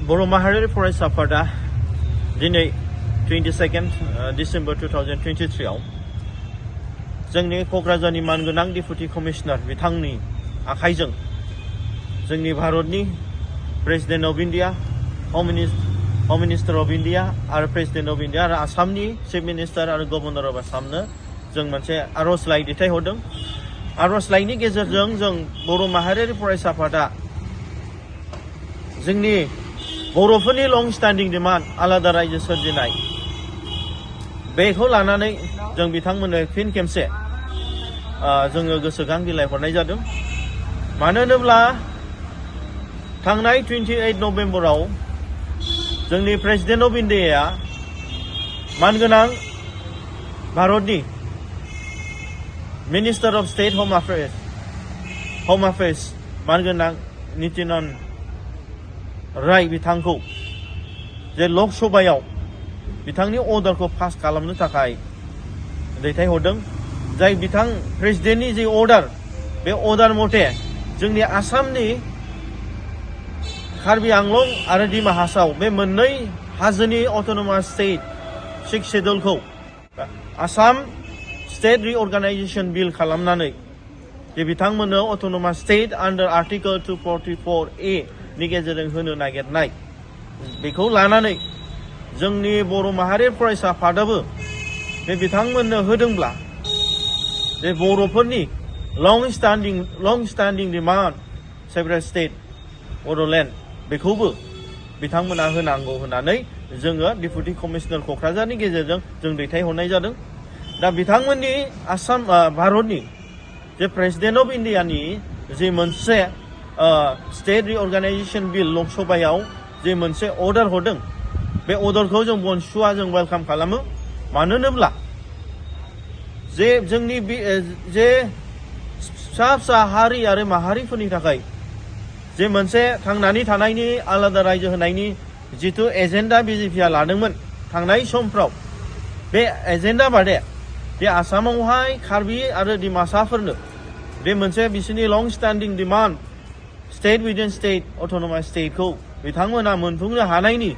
बर' माहारियारि फरायसा आफादा दिनै 22 डिसेम्बर 2023 आव जोंनि क'क्राझारनि मानगोनां डिप्युटि कमिशनार बिथांनि आखाइजों जोंनि भारतनि प्रेसिडेन्ट अफ इन्डिया, होम मिनिस्टार अफ इन्डिया आरो प्रेसिडेन्ट अफ इन्डिया आरो आसामनि चिफ मिनिस्टार आरो गभर्नर अफ आसामनो जों मोनसे आर'जलाइ दैथायहरदों। आर'जलाइनि गेजेरजों जों बर' माहारियारि फरायसा आफादा जोंनि बर'फोरनि लं स्टेन्डिं डिमान्ड आलादा रायजो सोरजिनाय बेखौ लानानै जों बिथांमोननो फिन खेबसे जोङो गोसोखां बिलाइ हरनाय जादों। मानो होनोब्ला थांनाय 28 नभेम्बराव जोंनि प्रेसिडेन्ट अफ इन्डियाया मानगोनां भारतनि मिनिस्टार अफ स्टेट होम अफेयार्स मानगोनां नितिनान राय बिथांखौ जे लक सभायाव बिथांनि अर्डारखौ पास खालामनो थाखाय दैथायहरदों। जाय बिथां प्रेसिडेन्टनि जे अर्डार बे अर्डार मथे जोंनि आसामनि कार्बि आंलं आरो दिमा हासाव बे मोननै हाजोनि अट'नमास स्टेट 6 शेड्युलखौ आसाम स्टेट रिअर्गानाइजेशन बिल खालामनानै जे बिथांमोननो अट'नमास स्टेट आन्डार आर्टिकल 244A नि गेजेरजों होनो नागिरनाय बेखौ लानानै जोंनि बर' माहारि फरायसा आफादाबो बे बिथांमोननो होदोंब्ला जे बर'फोरनि लं standing demand separate state Bodoland बेखौबो बिथांमोना होनांगौ होननानै जोङो डिप्युटि कमिशनार क'क्राझारनि गेजेरजों जों दैथायहरनाय जादों। दा बिथांमोननि आसाम भारतनि जे प्रेसिडेन्ट अफ इन्डियानि जे मोनसे स्टेट रिअर्गानाइजेशन बिल लकसभायाव जे मोनसे अर्डार हरदों बे अर्डारखौ जों BoNSUआ जों वेलकाम खालामो। मानो होनोब्ला जे जोंनि जे फिसा हारि आरो माहारिफोरनि थाखाय जे मोनसे थांनानै थानायनि आलादा रायजो होनायनि जिथु एजेन्डा बिजेपिआ लादोंमोन थांनाय समफ्राव बे एजेन्डा बादे बे आसामावहाय कार्बि आरो डिमासाफोरनो बे मोनसे बिसोरनि long standing demand state within state autonomous स्टेटखौ बिथांमोना मोनफुंनो हानायनि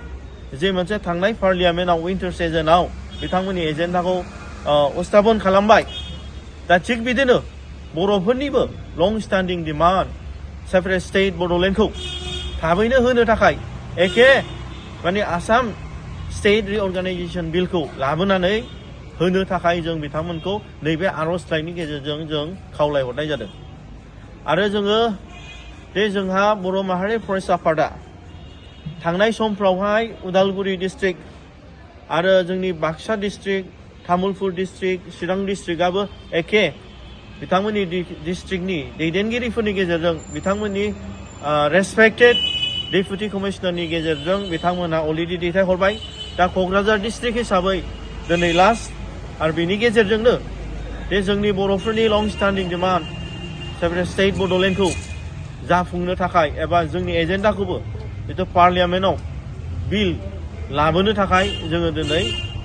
जे मोनसे थांनाय पार्लियामेन्टआव विन्टार सेसनाव बिथांमोननि एजेन्डाखौ उपस्थापन खालामबाय। दा थिग बिदिनो बर'फोरनिबो लं स्टेन्डिं डिमान्ड सेपारेट स्टेट बड'लेण्डखौ थाबैनो होनो थाखाय एखे माने आसाम स्टेट रिअर्गानाइजेशन बिलखौ लाबोनानै होनो थाखाय जों बिथांमोनखौ नैबे आर'जलाइनि गेजेरजों जों खावलायहरनाय जादों। आरो जोङो जे जोंहा बर' माहारि फरायसा आफादा थांनाय समफ्रावहाय उदालगुरि डिस्ट्रिक्ट आरो जोंनि बाक्सा डिस्ट्रिक्ट, तामुलपुर डिस्ट्रिक्ट, चिरां डिस्ट्रिक्टआबो एखे बिथांमोननि डिस्ट्रिक्टनि दैदेनगिरिफोरनि गेजेरजों बिथांमोननि रेसपेक्टेड डिप्युटि कमिशनारनि गेजेरजों बिथांमोनहा अलरेडि दैथायहरबाय। दा क'क्राझार डिस्ट्रिक्ट हिसाबै दिनै लास्ट आरो बेनि गेजेरजोंनो बे जोंनि बर'फोरनि लं स्टेन्डिं डिमान्ड सेपारेट स्टेट बड'लेण्डखौ जाफुंनो थाखाय एबा जोंनि एजेन्डाखौबो जितु पार्लियामेन्टआव बिल लाबोनो थाखाय जोङो दिनै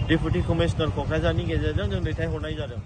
डिप्युटि कमिशनार क'क्राझारनि गेजेरजों जों दैथायहरनाय जादों।